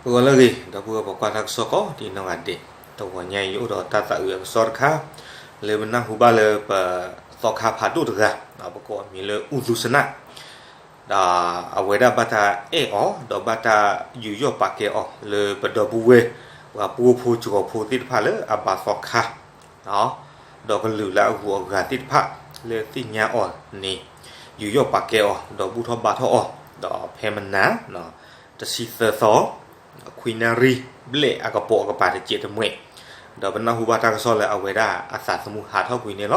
ဂီၤလၢအဂ့ၤ ဒီပုၢ်ဝဲၢ်ပိာ်ခွါတၢ်ကစီၣ်ကိးဒံနီၢ်ဂၤဒဲး, တဂီၤညါအံၤယအိၣ်ဒီးတၢ်သးအုးအကစီၣ်တခါ လၢပနၢ်ဟူဘၣ်လၢပသီခါဖးဒိၣ်တဂၤ ပကိးအမံၤလၢအူသူစနၣ် ဒီးအဝဲဒၣ်ဘၣ်တၢ်အဲၣ်အီၤ ဒီးဘၣ်တၢ်ယူးယီၣ်ပာ်ကဲအီၤ လၢပဒီပုၢ်ဝဲၢ် ပှၤပှိၢ်ဖိစှီၤဖိသ့ၣ်တဖၣ်လၢအဘၣ်သီခါ ဒီးကလုာ်လၢအဂုၤအဂၤသ့ၣ်တဖၣ် လၢသ့ၣ်ညါအီၤန့ၣ် ယူးယီၣ်ပာ်ကဲအီၤ ဒီးဘူၣ်ထီၣ်ဘါထီၣ်အီၤ ဒီးဖဲမနၤ တဆံသၢသီ ခွံနၣ်ရံၣ်ဘျဲၣ်အကပိာ်အကပၤတစဲးတမှဲာ်, ဒီးပနၢ်ဟူဘၣ်တၢ်ကစီၣ်လၢအဝဲဒၣ်အသးသမူဟးထီၣ်ကွံာ်န့ၣ်လီၤ.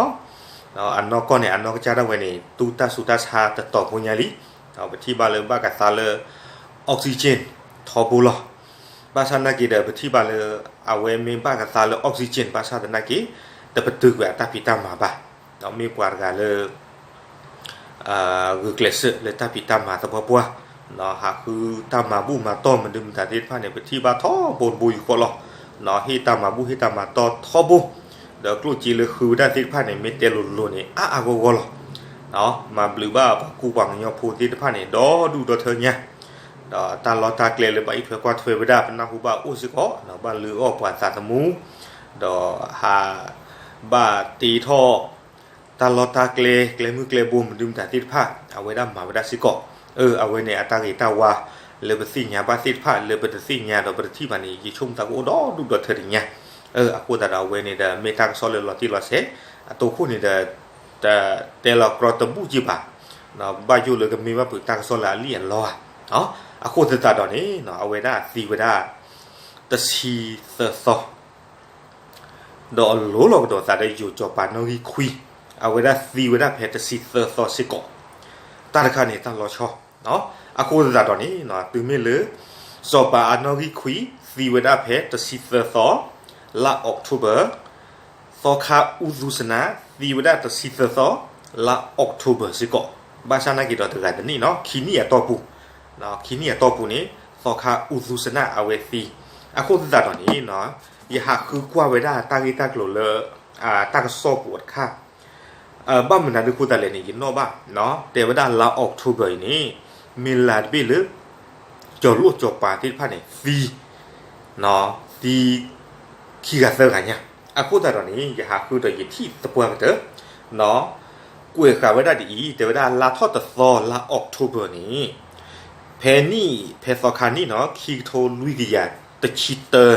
ဒီးအနီၢ်ကီၢ်န့ၣ် အနီၢ်ကစၢ်ဒၣ်ဝဲန့ၣ် တူၢ်တၢ်ဆူးတၢ်ဆါတတီၤဖိညါလံ, ဒီးပထံၣ်ဘၣ်လၢဘၣ်ကသါလၢ oxygen ထီဘိလီၤ. ဘၣ်ဆၣ်သနာ်က့ဒီး ပထံၣ်ဘၣ်လၢ အဝဲမ့ၢ်ဘၣ်ကသါလၢ oxygen ဘၣ်ဆၣ်သနာ်က့ တပတုာ်ကွံာ်အတၢ်ဖံးတၢ်မၤဘၣ်, ဒီးမ့ၢ်ပှၤတဂၤလၢ ဂုာ်ကျဲးစၢးလၢတၢ်ဖံးတၢ်မၤသပှၢ်ပှၢ်, ဟးဃုတၢ်မၤဘူၣ်မၤတီၢ်မနုၤမတၤသ့ၣ်တဖၣ်န့ၣ် ပထံၣ်ဘၣ်ထီဘိတဘိယူၢ်ဃီလီၤ. ဟ့ၣ်တၢ်မၤဘူၣ်ဟ့ၣ်တၢ်မၤတီၢ်ထီဘိ, ဒီးကျိၣ်စ့လၢဃုဝဲဒၣ်သ့ၣ်တဖၣ်န့ၣ် မ့ၢ်တဲလိၤလိၤန့ၣ် အါအါဂီၢ်ဂီၢ်လီၤ. မၤဘျုးဘၣ်ပှၤကူပှၤကညီဖိသ့ၣ်တဖၣ်န့ၣ် ဒီဒူၣ်ဒီထၢညါ, ဒီးတၢ်လီၢ်တၢ်ကျဲလၢဘၣ်အံးထွဲကွၢ်ထွဲဝဲဒၣ် ပနၢ်ဟူဘၣ်အိၣ်စ့ၢ်ကီး, ဘၣ်လုၢ်အီၣ်ပှၤသးသမူ, ဒီးဟး ဘၣ်တ့ထီၣ် တၢ်လီၢ်တၢ်ကျဲ ကျဲမုၢ်ကျဲဘိမနုၤမတၤသ့ၣ်တဖၣ် အဝဲဒၣ်မၤဝဲဒၣ်စ့ၢ်ကီး, အဝဲန့ၣ်အတၢ်ဂ့ၤတၢ်ဝါ လၢပသ့ၣ်ညါဘၣ်သ့ၣ်တဖၣ် လၢပတသ့ၣ်ညါဒီးပတထံၣ်ဘၣ်န့ၣ် ယဆိကမိၣ်သးကအိၣ်ဒီဒူၣ်ဒီထၢတညါ, အဃိသတးဒီးအဝဲန့ၣ်ဒီး မ့ၢ်တၢ်ကစီၣ်လၢလီၤတံၢ်လီၤဆဲး, အတိခိၣ်န့ၣ်ဒီး တတဲလီၤကြီတဘူၣ်က့ဘၣ်, ဘၣ်ယိၣ်လၢကမ့ၢ်ဘၣ်ဖုးတၢ်ကစီၣ်လၢအလံၣ်အလီဧါ, အဃိသတးဒီးန့ၣ် အဝဲဒၣ်သံဝဲဒၣ် တဆံသၢသီ ဒီးအလိၤလီၤကဒီးသးဒီးယိၤစီၤပၤနီၣ်ဂံၢ်ခွံ, အဝဲဒၣ်သံဝဲဒၣ်ဖဲတဆံသၢသီစ့ၢ်ကီး, တၢ်တခါန့ၣ်တၢ်လီၤဆီ, အဃိသတးဒီးန့ၣ် တုၤမ့ၢ်လၢ စီၤပၤအနီၣ်ဂံၢ်ခွံ သံဝဲဒၣ်ဖဲတဆံသၢသီ လါ October, သီခါအူသူစနၣ် သံဝဲဒၣ်တဆံသၢသီ လါ October စ့ၢ်ကီး, ဘၣ်ဆၣ်သနာ်က့ဒီးတဂၤတန့ၢ်နီၤ ခံနံၣ်အတီၢ်ပူၤ, ခံနံၣ်အတီၢ်ပူၤန့ၣ် သီခါအူသူစနၣ်အဝဲသံ, အဃိသတးဒီးန့ၣ် ယဟးဃုကွၢ်ဝဲဒၣ်တၢ်ဂ့ၢ်တၢ်ကျိၤလၢ တၢ်ကစီၣ်ပူၤတခါ, ဘၣ်မနုၤဒုးဃိသတးလဲၣ်န့ၣ် ယနီၣ်ဘၣ်, တဲဝဲဒၣ်လါ October အံၤန့ၣ် မ့ၢ်လါတဘ့ၣ်လၢ စီၤလိၣ်စီၤပၤသ့ၣ်တဖၣ်န့ၣ် သံ သံ ခံဂၤသၢဂၤညါ, အဃိသတးဒီးန့ၣ် ယဟးဃုဒီးယထံၣ်သပှၢ်ကတၢၢ် ကွဲးဃာ်ဝဲဒၣ်ဒ်အံၤ တဲဝဲဒၣ်လါထီၣ်တသီလါ October န့ၣ် ဖဲနံၣ် ဖဲသီခါနံၣ်နီၤ ခံကထိလွံၢ်ကယၤတဆံတၢ ခံ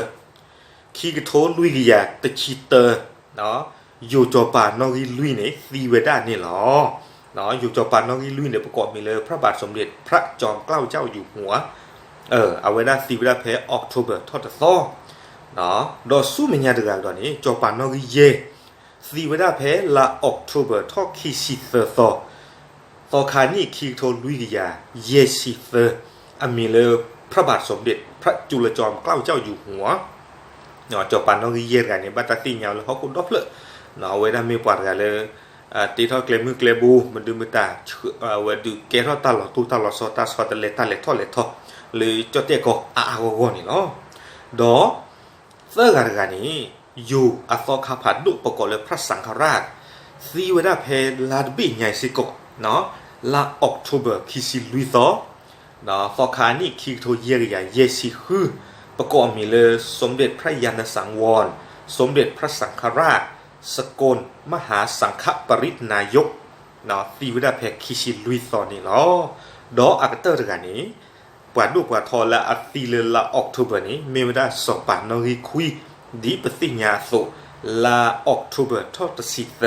ကထိလွံၢ်ကယၤတဆံတၢ ယိၤစီၤပၤနီၣ်ဂံၢ်လွံၢ်န့ၣ် သံဝဲဒၣ်န့ၣ်လီၤ. ယိၤစီၤပၤနီၣ်ဂံၢ်လွံၢ်န့ၣ် ပကိးမံၤလၢ พระบาทสมเด็จพระจอมเกล้าเจ้าอยู่หัว အဝဲဒၣ်သံဝဲဒၣ်ဖဲ October ထီၣ်တသီ ဒီးဆူမဲာ်ညါတဂၤကဒီးန့ၣ် စီၤပၤနီၣ်ဂံၢ်ယဲၢ် သံဝဲဒၣ်ဖဲလါ October ထီၣ်ခံဆံသၢသီ သီခါနံၣ်ခံကထိလွံၢ်ကယၤယဲၢ်ဆံသၢ အမံၤလၢ พระบาทสมเด็จพระจุลจอมเกล้าเจ้าอยู่หัว စီၤပၤနီၣ်ဂံၢ်ယဲၢ်တဂၤန့ၣ် ဘၣ်တၢ်သ့ၣ်ညါလၢဟီၣ်ခိၣ်ဒီဖျၢၣ်, အဝဲဒၣ်မ့ၢ်ပှၤတဂၤလၢ တ့ထီၣ်ကျဲမုၢ်ကျဲဘိ မဒုမတၤ အဝဲဒုးကဲထီၣ်တၢ်လီၤတိၢ်တၢ်လီၤဆီ တၢ်ဆီတလဲတၢ်လဲၤထီၣ်လဲၤထီ လၢကၠီၣ်တဲၣ်ကီၢ်အါအါဂီၢ်ဂီၢ်န့ၣ်လီၤ. ဒီး သၢဂၤတဂၤန့ၣ် ယိၤအသီခါဖးဒိၣ် ပကိးလၢ พระสังฆราช သံဝဲဒၣ်ဖဲလါတဘ့ၣ်ညါစ့ၢ်ကီး လါ October ခံဆံလွံၢ်သီ သီခါနံၣ်ခံကထိယဲၢ်ကယၤယဲၢ်ဆံဃု ပကိးအမံၤလၢ สมเด็จพระญาณสังวร สมเด็จพระสังฆราช สกลมหาสังฆปริณายก သံဝဲဒၣ်ဖဲခံဆံလွံၢ်သီန့ၣ်လီၤ. ဒီးအကတၢၢ်တဂၤန့ၣ် ပှၤဒိၣ်ပှၤထီလၢအသံလၢလါ October န့ၣ် မ့ၢ်ဝဲဒၣ်စီၤပၤနီၣ်ဂံၢ်ခွံ ဒ်ပသ့ၣ်ညါအသိး လါ October ထီၣ်တဆံသၢ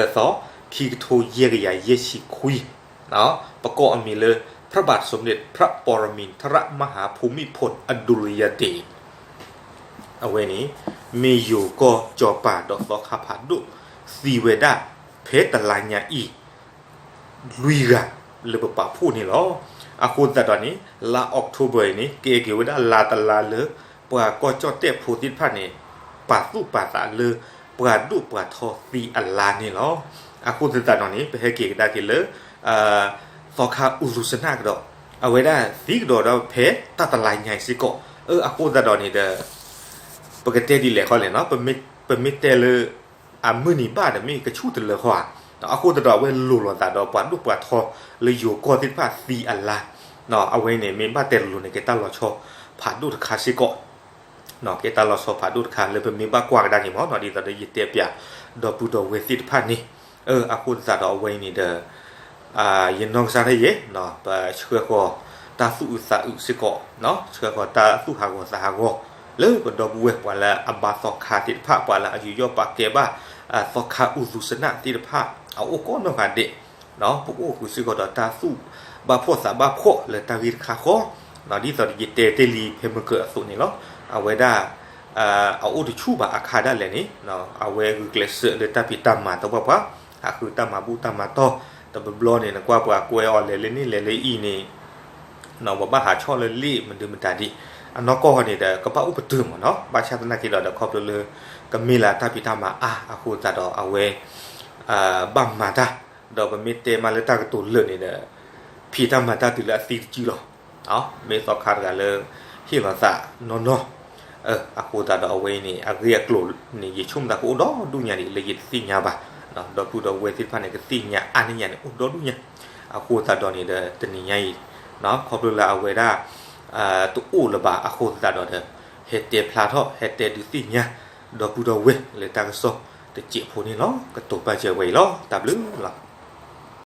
သီ ခံကထိယဲၢ်ကယၤယဲၢ်ဆံခွံ ပကိးအမံၤလၢ พระบาทสมเด็จพระปรมินทรมหาภูมิพลอดุลยเดช အဝဲန့ၣ် မ့ၢ်ယိၤကီၢ်စီၤပၤဒီးသီခါဖးဒိၣ် သံဝဲဒၣ် ဖဲတလါညါအံၤ လွံၢ်ဂၤလၢပပာ်ဖှိၣ်န့ၣ်လီၤ. အဃိသတးဒီးန့ၣ် လါ October အံၤန့ၣ် ကဲက့ၤဝဲဒၣ်လါတလါလၢ ပှၤကီၢ်ကၠီၣ်တဲၣ်ဖိသ့ၣ်တဖၣ်န့ၣ် ပာ်သူၣ်ပာ်သးလၢ ပှၤဒိၣ်ပှၤထီသံအလါန့ၣ်လီၤ. အဃိသတးဒီးန့ၣ် ပဟဲက့ၤကဒါက့ၤလၢ သီခါအူသူစနၣ်ကဒီး အဝဲဒၣ်သံကဒီးဒီးဖဲတၢ်တလါညါအံၤစ့ၢ်ကီး, အဃိသတးဒီးန့ၣ်ဒီး ပကတဲဒ်လဲၣ်ဃီလဲၣ်နီၤ, ပမ့ၢ်တဲလၢ အမုၢ်နံၤဘၣ်ဒီးမ့ၢ်ကဆူၣ်တလၢဃီဧါ, အဃိသတးဒီးအဝဲလိၤလိာ်သးဒီးပှၤဒိၣ်ပှၤထီလၢယိၤကီၢ်သ့ၣ်တဖၣ်သံအလါ, အဝဲန့ၣ်မ့ၢ်ဘၣ်တဲလိၤလိၤန့ၣ် ကဲတၢ်လီၤဆီဖးဒိၣ်တခါစ့ၢ်ကီး ကဲတၢ်လီၤဆီဖးဒိၣ်တခါလၢပမ့ၢ်ဘၣ်ကွၢ်ကဒါန့ၣ်မ့ၢ်နီၤ ဒ်သိးဒီးယတဲပၠး ဒီပုၢ်ဒီဝဲၢ်သ့ၣ်တဖၣ်န့ၣ်, အဃိသတးဒီးအဝဲအံၤန့ၣ်ဒီး ယနီၢ်ကစၢ်ဒၣ်ယဲ ပဆှၢဃီၤတၢ်သူၣ်အုးသးအုးစ့ၢ်ကီး, ဆှၢဃီၤတၢ်သူၣ်ဟးဂီၤသးဟးဂီၤ လၢပဒီပုၢ်ဝဲၢ်ပှၤလၢအဘါသီခါသ့ၣ်တဖၣ် ပှၤလၢအယူးယီၣ်ပာ်ကဲဘၣ် သီခါအူသူစနၣ်သ့ၣ်တဖၣ် အအိၣ်ကိးနီၢ်ဂၤဒဲး ပကအိၣ်ဃုာ်စ့ၢ်ကီးဒီးတၢ်သူၣ်ဘၣ်ဖှီၣ်သးဘၣ်ဖှီၣ်လၢတၢ်ဂ့ၢ်တခါဃီ, ဒ်သိးဒီးယတဲတ့ၢ်လံဖဲမုၢ်ကၢၤအသိးန့ၣ်လီၤ. အဝဲဒၣ် အအိၣ်တဆူၣ်ဘၣ်အခါဒၣ်လဲာ်န့ၣ် အဝဲဂုာ်ကျဲးစၢးလၢတၢ်ဖံးတၢ်မၤသပှၢ်ပှၢ်, ဟးဃုတၢ်မၤဘူၣ်တၢ်မၤတီၢ်, တဘျီဘျီန့ၣ် နကွၢ်ပှၤကွဲအီၤလဲၤလၢန့ၣ်လဲၤလၢအံၤန့ၣ် ပဘၣ်ဟးဆီၣ်လၢလ့ၣ်မနုၤမတၤဒံး, အနီၢ်ကီၢ်ဃီန့ၣ်ဒီး ကဘၣ်အိၣ်ပတုာ်မ့ၢ်နီၤ, ဘၣ်ဆၣ်သနာ်က့ဒီး ခီဖျိလၢ ကမ့ၢ်လၢတၢ်ဖံးတၢ်မၤအါအဃိသတးဒီးအဝဲ ဘၣ်မၤတၢ်, ဒီးပမ့ၢ်တဲမးလၢတၢ်ကတိၤလၢာ်န့ၣ်ဒီး ဖံးတၢ်မၤတၢ်တုၤလၢအသံတစုလီၤ. မ့ၢ်သီခါတဂၤလၢ ဟ့ၣ်လီၤသးနီၢ်နီၢ်, အဃိသတးဒီးအဝဲအံၤန့ၣ် အဂ့ၢ်အကျိၤန့ၣ် ယဆိကမိၣ်သးကအိၣ်ဒီဒူၣ်ညါဒံးလၢယတသ့ၣ်ညါဘၣ်, ဒီပုၢ်ဒီဝဲၢ်သ့ၣ်တဖၣ်န့ၣ် ကသ့ၣ်ညါအါန့ၢ်ညါန့ၣ် အိၣ်ဒီဒူၣ်ညါ, အဃိသတးဒီးန့ၣ်ဒီး တနံၤညါအံၤ ခီဖျိလၢအဝဲဒၣ် တအိၣ်လၢၤဘၣ်အဃိသတးဒီးဒီး ဟဲတဲဖျါထီၣ် ဟဲတဲဒုးသ့ၣ်ညါ ဒီပုၢ်ဒီဝဲၢ်လၢတၢ်ကစီၣ်တစဲးဖိန့ၣ်လီၤ. ကတိၤပာ်စၢၤဝဲအံၤလီၤ. တၢ်ဘျုးလီၤ.